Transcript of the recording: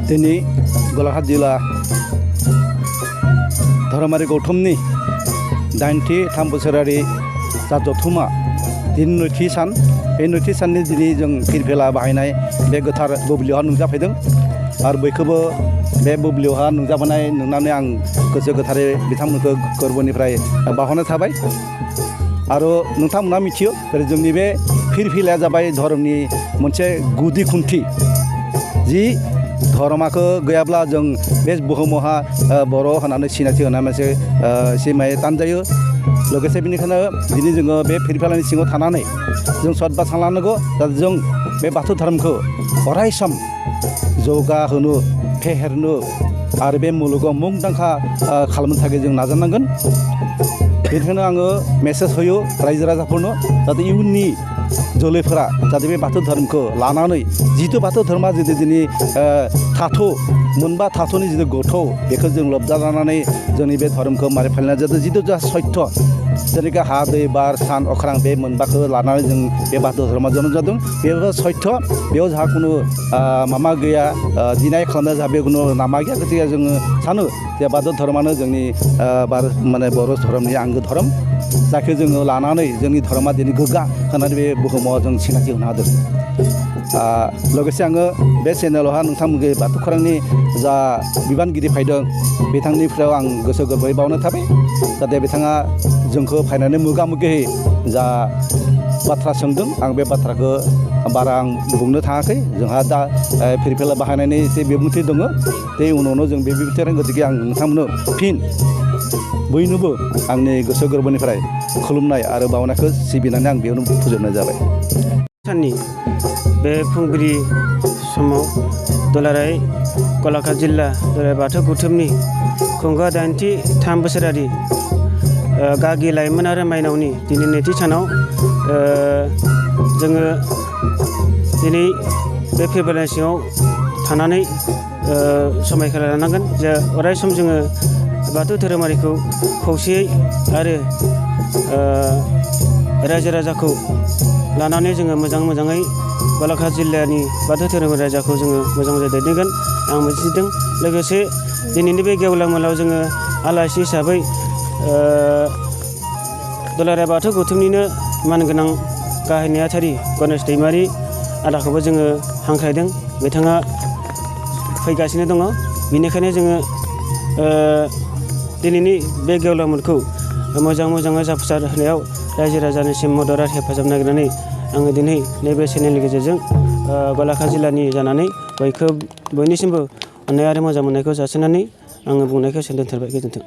दिनै गलाघाट जिल्ला धोरोमारि गौथुमनि 83 बोसोरारि जा जथुमा दिन नैथि सान बे नैथि साननि दिनै जों फिरफिला बाहायनाय बे गोथार बुब्लियावहा नुजाफैदों आरो बयखौबो बे बुब्लियावहा नुजाबोनाय नुनानै आं गोसो गोथारै बिथांमोनखौ गोरबोनिफ्राय बावहरनाय थाबाय आरो नोंथांमोना मिथियो जोंनि बे फिरफिलाया जाबाय धोरोमनि मोनसे गुदि खुन्थि जि धर्मखौ गैयाब्ला जों बे बुहुमावहा बर' होननानै सिनायथि होनाय मोनसे सिमाया तानजायो लोगोसे बेनिखायनो दिनै जोङो बे फिरफिलानि सिङाव थानानै जों सद बाथ्रा लानांगौ जाहाथे जों बे बाथौ धोरोमखौ अरायसम जौगाहोनो फेहेरनो आरो बे मुलुगाव मुंदांखा खालामनो थाखाय जों नाजानांगोन बेनिखायनो आङो मेसेज होयो रायजो राजाफोरनो जाहाथे इयुननि जोलैफोरा जाहाथे बे बाथौ धोरोमखौ लानानै जिथु बाथौ धोरोमा जुदि दिनै मोनबा थाथ'नि जिथु गोथौ बेखौ जों लोब्बा लानानै जोंनि बे धोरोमखौ मारै फालिनाय जादों जिथु जा सत्य जेनेखा हा दै बार सान अख्रां बे मोनबाखौ लानानै जों बे बाथौ धोरोमा जोनोम जादों बेबो सत्य बेयाव जोंहा खुनु माबा गैया दिनाय खालामनाय जोंहा बे खुनु लामा गैया गतिके जोङो सानो जे बाथौ धोरोमानो जोंनि माने बर' धोरोमनि आंगो धोरोम जायखौ जोङो लानानै जोंनि धोरोमा दिनै गोग्गा होनानै बे बुहुमाव जों सिनायथि होनो हादों लोगोसे आङो बे चेनेलावहा नोंथांमोननि बाथौ खौरांनि जा बिबानगिरि फैदों बिथांनिफ्राय आं गोसो गोरबोयै बावनाय थाबाय जाहाथे बिथाङा जोंखौ फैनानै मोगा मोगियै जा बाथ्रा सोंदों आं बे बाथ्राखौ बारा आं बुंनो थाङाखै जोंहा दा फिरफिला बाहायनायनि एसे बिबुंथि दङ बे उनावनो जों बे बिबुंथि रायगोन गतिके आं नोंथांमोननो फिन बयनोबो आंनि गोसो गोरबोनिफ्राय खुलुमनाय आरो बावनायखौ सिबिनानै आं बेयावनो फोजोबनाय जाबाय साननि बे फुंबिलि समाव दुलाराय गलाघाट जिल्ला दुलाराय बाथौ गौथुमनि खुंगा 83 बोसोरारि गागि लाइमोन आरो माइनावनि दिनै नैथि सानाव जोङो दिनै बे फिरफिला सिङाव थानानै समायखौ लानांगोन जे अरायसम जोङो बाथौ धोरोमारिखौ खौसेयै आरो रायजो राजाखौ लानानै जोङो मोजाङै गलाघाट जिल्लानि बाथौ धोरोमारि रायजाखौ जोङो मोजां दैदेनगोन आं मिजिंथिदों लोगोसे दिनैनि बे गेवलां मेलाव जोङो आलासि हिसाबै दुलाराय बाथौ गौथुमनिनो मानगोनां गाहाय नेहाथारि गनेश दैमारि आदाखौबो जोङो हांख्रायदों बिथाङा फैगासिनो दङ बेनिखायनो जोङो दिनैनि बे गेवलां मेलखौ मोजाङै जाफुंसार होनायाव रायजो राजानिसिम मदद आरो हेफाजाब नागिरनानै आङो दिनै नैबे चेनेलनि गेजेरजों गलाघाट जिल्लानि जानानै बयनिसिमबो अननाय आरो मोजां मोननायखौ जासिनानै आङो बुंनायखौ दोनथ'बाय गोजोन्थों।